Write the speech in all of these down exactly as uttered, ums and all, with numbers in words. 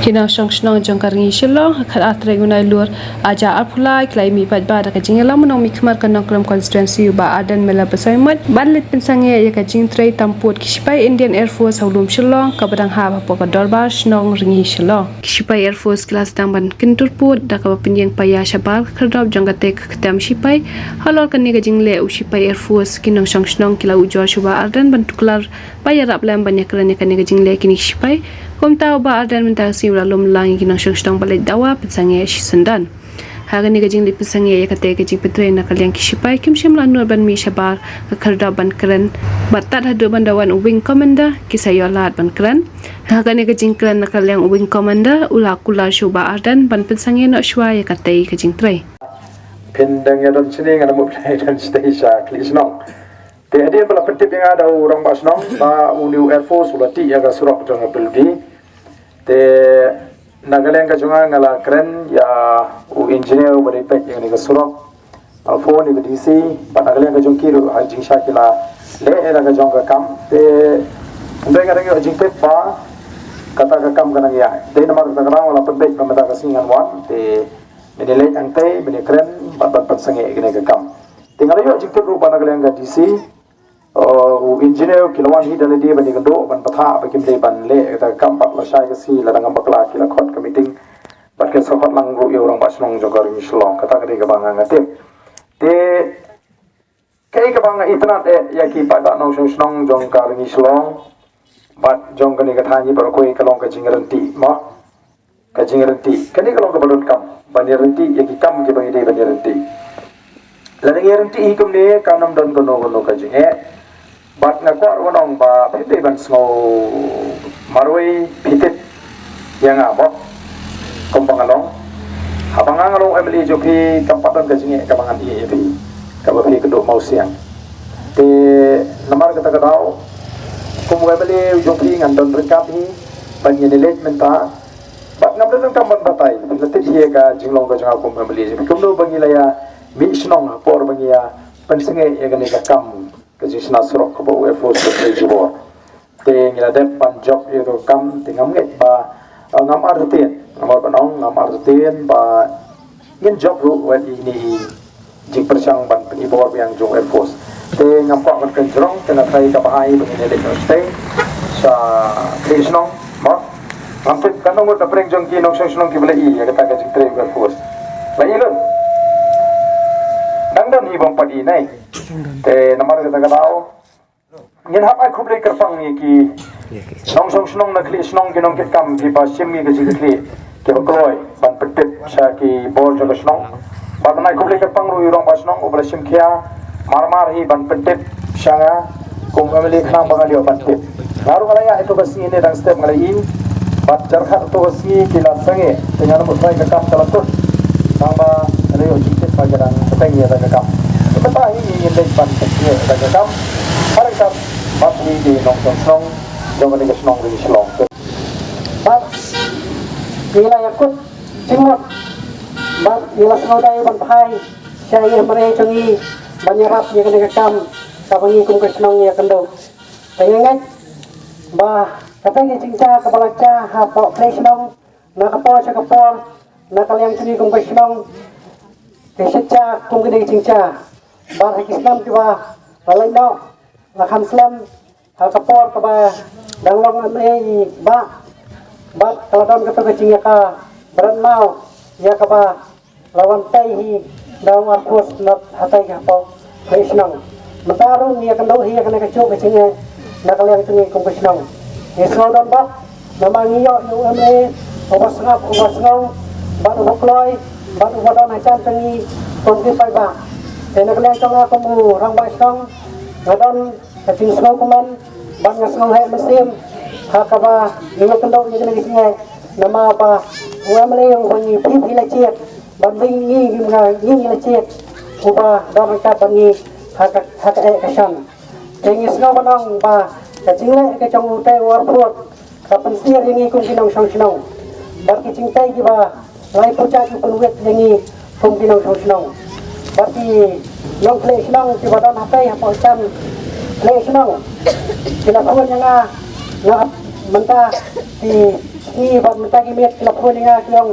Ki nongshong shnong jong ka Rngi Shillong, ha ka khatar tarik u Nailur, arhajar arphew lai, ki la ïa mih pat ba da ka jingïalam u nongmihkhmat ka Nongkrem constituency u Bah Ardent Miller Basaiawmoit, ban leit pynsangeh ïa ka jingtrei tam pud ki shipai Indian Air Force ha u lum Shillong, kaba dang hap hapoh ka dorbar shnong Rngi Shillong. Ki shipai Air Force ki la sdang ban kyntur pud da kaba pynïeng paia shabar ka khyrdop jong katei ka kyntem shipai. Halor kane ka jingleh u shipai Air Force, ki nongshong shnong ki la ujor sha u Bah Ardent ban tuklar ba ïarap lem ban ïakren ïa kane ka jingleh kine ki shipai. Kumta u Bah Ardent mynta ka sngi u la lum lang ïa ki nongshong shnong ban leit dawa pynsangeh shisyndon. Ha kane ka jingleit pynsangeh ïa katei ka jingpyntrei na ka liang ki shipai, kim shym la nud ban mih shabar ka khyrdop ban kren. Bad tad haduh ban da wan u wing commander, ki sa ïoh lad ban kren. Ha kane ka jingkren na ka liang u wing commander, u la kular sha u Bah Ardent ban pynsangeh noh shuwa ïa katei ka jingtrei. Phin dang ïa don shane, nga la mut phin ïa don shatei sha Khlieh Shnong. Te hadien ba la pyntip ïa nga da u rangbah shnong ba une u Air Force u la tih ïa ka surok jong ka Pyrdi. Te na ka liang ka jong nga, nga la kren ïa u engineer uba dei peit ïa kane ka surok. Nga la phone ïa ka D C, bad na ka liang ka jong ki ruh ha jingshisha ki la leh ïa ka jong ka kam. Te hynrei nga dang ïoh jingtip ba kata ka kam ka nang ïaid. Te namar kata ka daw nga la pynbeit ba mynta ka sngi ngan wan. Te mynta leit hangtei, mynta kren bad ban pynsangeh ïa kane ka kam. Te nga la ïoh jingtip ruh ba na ka liang ka D C, uh, u engineer ki la wan hi da lade ban ïakynduh ban bthah ba kim dei ban leh kata ka kam, bad lashai ka sngi lada ngam bakla ki la khot ka meeting bad kin sa khot lang ruh ïa u rangbah shnong jong ka Rngi Shillong. Kata ka dei kaba nga nga tip. Te kaei kaba nga itynnad eh ïa ki paidbah nongshong shnong jong ka Rngi Shillong bad jong kane ka thaiñ baroh kawei ka long ka jingryntih mo. Ka jingryntih. Kane ka long kaba donkam ban ïaryntih ïa ki kam kiba ngi dei ban ïaryntih. Lada ngi ïaryntih hi kumne kam don kano kano ka jingeh. Bad nga kwah ruh ban ong ba phi dei ban sngew marwei phi tip ïa nga mo. Kumba nga long, haba nga nga long M L A jong phi, kam pat don ka jingeh kaba ngan ïeh ïa phi, kaba phi kynduh mawsiang. Te namar kata ka daw, kum u M L A jong phi ngan don ryngkat hi, ban ngin ïaleit mynta. Bad ngam don kam ban batai, la tip hi ïa ka jinglong ka jong nga kum M L A jong phi. Kumno ba ngi la ïa mih shnong ha por ba ngi ïa pynsangeh ïa kane ka kam ka jingshna surok kaba u Air Force ka trei jubor. Te ngi la dep ban jop ïa ka kam, te ngam ngeit ba, eh, ngam artatien, ngam artatien, ngam artatien ba ngin jop ruh wat ïa ine i jingpyrshang ban pynibor biang jong u Air Force. Te ngam kwah ban kynjrong, te nga tharai kaba bha hi ba ngin ïaleit noh shatei sha Khlieh Shnong mo. Ngam tip katno ngut na pdeng jong ki nongshong shnong kiba la i ïa kata ka jingtrei u Air Force. La i lut. Dang don hi bym pat i nai. Te namar kata ka daw, ngin hap ai khublei kyrpang ïa ki nongshong shnong na Khlieh Shnong, ki nongkitkam kiba shim ïa ka jingkitkhlieh, kiba kloi ban pyntip sha ki bor jong ka shnong. Bad ngan ai khublei kyrpang ruh ïa u rangbah shnong uba la shim khia mar mar hi ban pyntip sha nga kum M L A khnang ba ngan ïoh ban tip. Nga ruh nga la ïaid ïa ka sngi ne dang step nga la i. Bad jar khat ïa ka sngi ki la sangeh, te nga la mut ba ka kam ka la kut. Tang ba nga la ïoh jingtip ba ka dang bteng ïa ka kam. Te mynta hi ngin leit ban pyntip ïa ka kam. Har ka bad hi ki nongshong shnong jong kane ka shnong Rngi Shillong. Bad ngi la ïakut jingmut bad ngi la sngewdei ban phai sha ïing mane jong ngi ban ïarap ïa kane ka kam kaba ngi kum ka shnong ngi ïakynduh. Te nga ngeit ba kata ka jingja kaba la jia hapoh Khlieh Shnong, na ka por sha ka por, na ka liang jong ngi kum ka shnong, ka shitja kum kane ka jingja. Bad ha ki snem kiba la leit noh, la kham slem, ha ka por kaba dang long M L A i Bah, bad ka la don kata ka jingïakynduh bret maw ïa kaba la wan tei hi da u Air Force na hatei ka hapoh Khlieh Shnong. Mynta ruh ngi ïakynduh hi ïa kane ka juh ka jingeh na ka liang jong ngi kum ka shnong. Ngi sngew donbok namar ngi ïoh ïa u M L A uba sngap, uba sngew bad uba kloi bad uba don hajan jong ngi kum ki paidbah. Te na ka liang jong nga kum u rangbah shnong nga don ka jingsngewkmen bad nga sngew heh mynsiem ha kaba ngi ïakynduh ïa kane ka jingeh namar ba u M L A uba ngi phi phi la jied bad ngi ngi ngi ngi la jied uba don ryngkat bad ngi ha ka ha ka eh ka shan. Te ngi sngew ban ong ba ka jingleh ka jong utei u Air Force ka pynsier ïa ngi kum ki nongshong shnong bad ki jingtei kiba lai pyrshah ki pynwit ïa ngi kum ki nongshong shnong. Bad ki nong Khlieh Shnong kiba don hatei hapoh jan Khlieh Shnong ki la phone ïa nga, nga Mynta ki sngi bad mynta ki miet ki la phone ïa nga ki ong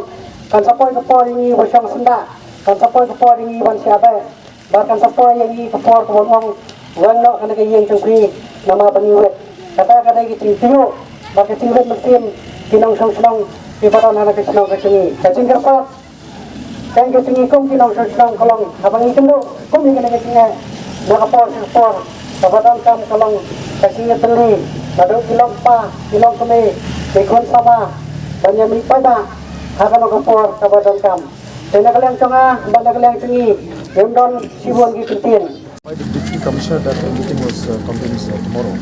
kan sa poi ka por ïa ngi ba shong syndah, kan sa poi ka por ïa ngi ban shah beh, bad kan sa poi ïa ngi ka por ka ban ong weng noh kane ka ïing jong phi namar ba ngi wit. Kata ka dei ka jingthiah bad ka jingwit mynsiem ki nongshong shnong kiba don ha kane ka shnong ka jong ngi. Ka jingkyrpad Tang ka jingïakhun ki nongshong shnong ka long haba ngi kynduh kum ïa kane ka jingeh na ka por sha ka por, kaba donkam ka long ka jingïatylli naduh ki longkpa ki longkmie ki khun samla ban ïamih paidbah ha kano ka por kaba donkam. Te na ka liang jong nga bad na ka liang jong ngi ngim don shibun ki kyntien. By the deputy commissioner that the meeting was uh, convened uh, tomorrow.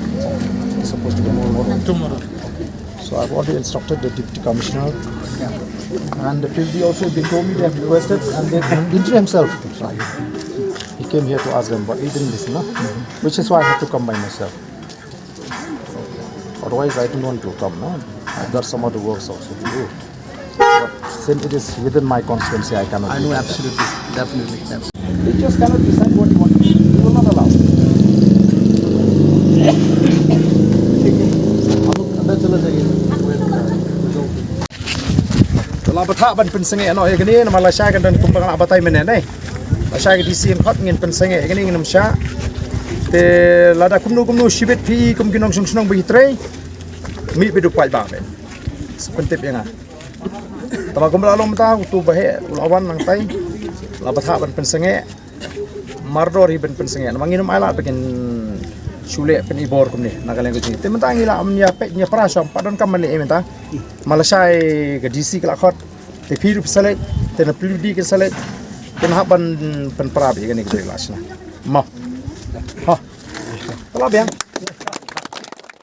It's supposed to be tomorrow. Tomorrow. So I've already instructed the deputy commissioner and the P D also, they told me they have requested and they Indra himself. He came here to ask them, but he didn't listen, no? Which is why I had to come by myself. Otherwise, I didn't want to come, no? I've got some other works also to do. But since it is within my constituency, I cannot. I do know, that. Absolutely, definitely, definitely. They just cannot decide what you want to do. They will not allow. ठीक है। हम लोग अंदर चला जाइए। Te la ba thah ban pynsangeh noh ïa kane namar lashai kan don kumba nga la batai mynne ne. Lashai ka D C em khot ngin pynsangeh ïa kane ngin ym shah. Te lada kumno kumno shibit phi kum ki nongshong shnong ba hi trei. Mih ba duk paidbah phi. Sa pyntip ïa nga. Tangba kumba la long mynta utu ba heh u la wan nangtai. La ba thah ban pynsangeh. Mardor hi ban pynsangeh namar ngin ym ailad ba kin shu leh pynibor kumne na ka liang ka jong ngi. Te mynta ngi la ym ïa peit ïa pra shwa ym pat donkam ban leh ei mynta. Ma lashai ka D C ka la khot te phi ruh phi sa leit te na P W D kin sa leit kin hap ban pynpra beit ïa kane ka dei la shna. Mo. Ha. Te la biang.